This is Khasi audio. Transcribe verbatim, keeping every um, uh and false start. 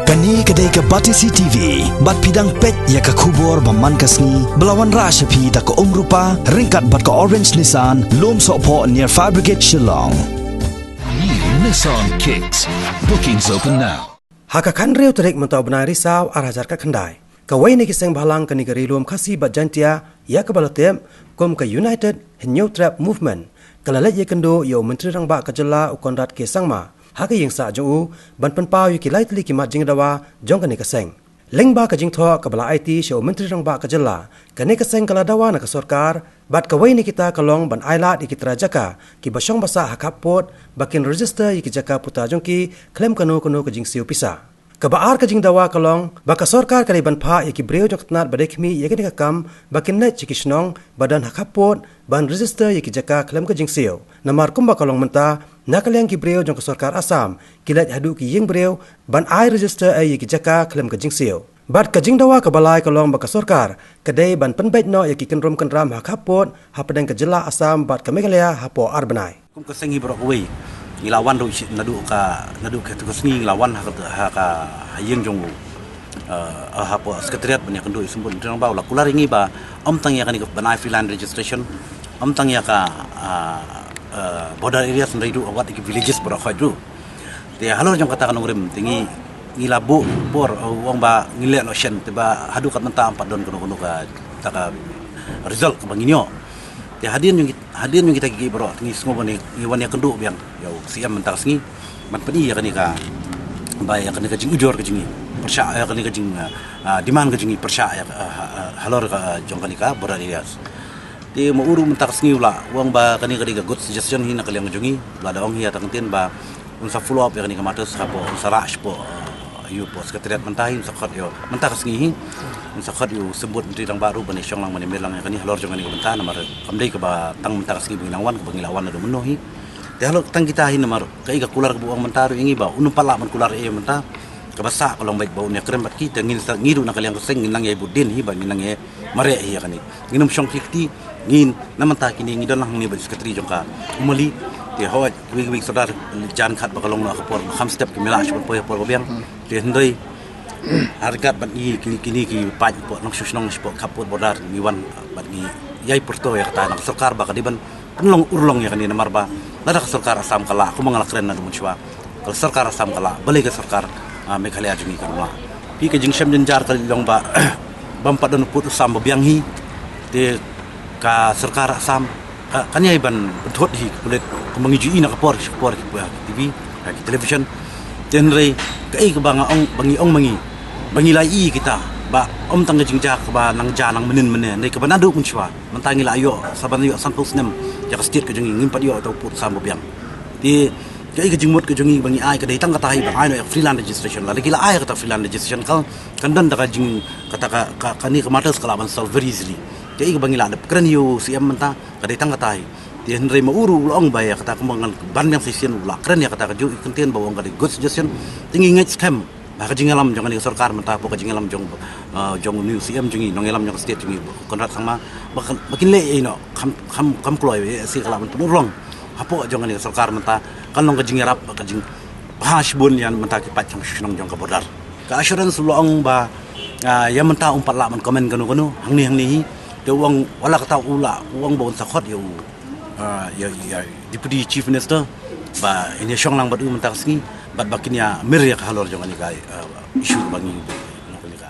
Kane ka dei ka Batesi T V, bad phi dang peit ïa ka khubor ba man ka sngi, ba la wanrah sha phi da ka Umrupa, ryngkat bad ka Orange Nissan, Lumsohphoh near Fire Brigade Shillong. New Nissan Kicks. Bookings open now. Ha ka khathynriew tarik mynta u bnai Risaw ar hajar khatkhyndai, kawei na ki seng bhalang kane ka Ri Lum Khasi bad Jaintia, ïa kaba la tip kum ka United Hynñiewtrep Movement, ka la leit ïakynduh ïa u Myntri Rangbah ka jylla u Conrad K Sangma ha ka ïing sah jong u, ban pynpaw ïa ki lai tylli ki mat jingdawa jong kane ka seng. Lyngba ka jingthoh kaba la aiti sha u Myntri Rangbah ka jylla, kane ka seng ka la dawa na ka sorkar, bad kawei na kita ka long ban ailad ïa ki trai jaka kiba shong ba sah ha khappud, ba kin register ïa ki jaka puta jong ki khlem kano kano ka jingsiew pisa. Kaba ar ka jingdawa ka long ba ka sorkar ka dei ban phah ïa ki briew jong ka tnat ba dei khmih ïa kane ka kam, ba kin leit sha ki shnong ba don ha khappud ban register ïa ki jaka khlem ka jingsiew. Namar kumba ka long mynta, na ka liang ki briew jong ka sorkar Assam ki leit haduh ki ïing briew ban ai register ei ïa ki jaka khlem ka jingsiew. Bad ka jingdawa kaba lai ka long ba ka sorkar ka dei ban pynbeit noh ïa ki kynrum kynram ha khappud hapdeng ka jylla Assam bad ka Meghalaya hapoh ar bnai. Kum ka seng hi baroh kawei, ngi la wan ruh shi-, naduh ka, naduh ka tu ka sngi ngi la wan ha ka, ha ka, ha ïing jong u, eh, hapoh Secretariat ban ïakynduh ïa u Symbud Myntri Rangbah, u la kular ïa ngi ba ym tang ïa kane ka ban ai freelance registration, ym tang ïa ka, ah, eh, border areas, hynrei ruh wat ïa ki villages baroh khoit ruh. Te halor jong kata ka nongrim te ngi, ngi la buh por, eh, u ong ba ngin leh noh shen, te ba haduh katne mynta ym pat don kano kano kata ka result kaba ngin ïoh. Te hadien jong ki, hadien jong kita kiei kiei baroh te ngi sngew ba ngi, ngi wan ïakynduh biang ïa u C M mynta ka sngi ban pyni ïa kane ka, ba ïa kane ka jingujor ka jong ngi pyrshah, ïa kane ka jing, ah, ah, demand ka jong ngi pyrshah ïa, ah, ah, halor ka jong kane ka border areas. Te ma u ruh mynta ka sngi u la ong ba kane ka dei ka good suggestion hi na ka liang jong ngi, u la da ong hi ïa kata ka ktien ba un sa follow up ïa kane ka matter shapoh, un sa rah shapoh, eh, ïa u poh Secretariat mynta hi, un sa khot ïa u mynta ka sngi hi, un sa khot ïa u Symbud Myntri Rangbah ruh ban ïashong lang ban ïamir lang ïa kane halor jong kane ka bynta, namar kam dei kaba tang mynta ka sngi ba ngi nang wan, kaba ngi la wan naduh mynno hi. Te halor tang kita hi namar kaei ka kular kaba u ong mynta ruh ïa ngi ba un ym pat lah ban kular ei mynta, kaba sah ka long beit ba un ïakren bad ki, te ngin sa, ngi ruh na ka liang ka seng ngin nang ïa bud dien hi ba ngin nang ïa mareh hi ïa kane. Ngin ym shong khih kti, ngin na mynta kine ngi don lang hangne bad secretary jong ka U Mali. Te hooid, kiwei kiwei ki sordar jan khat ba ka long na ka por, kham step ki mih lah sha ban poi ha por ba biang. Te hynrei ha ryngkat bad ngi kine, kine ki paid hapoh nongshong shnong shapoh khappud border ngi wan bad ngi ïai pyrto ïa kata na ka sorkar ba ka dei ban pynlong urlong ïa kane namar ba lada ka sorkar Assam ka lah, kumba nga la kren naduh mynshuwa, ka sorkar Assam ka lah, balei ka sorkar, ah, Meghalaya jong ngi kam lah? Phi, ka jingshem jynjar ka long ba, bym pat don u pud u sam ba biang hi. Te ka sorkar Assam, ah, kan ïai ban pynthut hi ki pulit, kumba ngi ju i na ka por sha ka por ki, ah, ki T V, ah, ki television. Te hynrei kaei kaba nga ong, ba ngi ong ma ngi, ba ngi la i kita ba ym tang ka jingjia kaba nang jia nang mynnin mynne, hynrei kaba naduh mynshuwa. Mynta ngi la ïoh, sa ban ïoh sanphew snem ïa ka state ka jong ngi, ngim pat ïoh uta u pud u sam ba biang. Te kaei ka jingmut ka jong ngi ba ngi ai ka dei tang kata hi ban ai noh ïa ka freelance registration. Lada ki la ai kata freelance registration ka, kan don da ka jing, kata ka, ka, kane ka matters ka lah ban solve very easily. Kaei kaba ngi la dep kren ïa u C M mynta ka dei tang kata hi. Te hynrei ma u ruh u la ong ba ïa kata kumba ngan ban biang shisien u la kren ïa kata kajuh, i kyntien ba u ong ka dei good suggestion. Te ngi ngeit skhem ba ka jingïalam jong kane ka sorkar mynta hapoh ka jingïalam jong, ah, jong u new C M jong ngi, nongïalam jong ka state jong ngi, Conrad Sangma, ba kan, ba kin leh ïa ino, kham, kham, kham kloi, eh, shi ka lah ban pynurlong hapoh jong kane ka sorkar mynta, kan long ka jingïarap, ka jing, ba ha shibun ïa mynta ki paid jong shnong jong ka border. Ka assurance u la ong ba, ah, ïa mynta um pat lah ban comment kano kano hangne hangne hi. Te u ong, wat la kata u la, u ong ba un sa khot ïa u, ah, ïa, ïa Deputy Chief Minister ba in ïa shong lang bad u mynta ka sngi, bad ba kin ïa mir ïa ka halor jong kane ka, ah, issue ba ngi, kane ka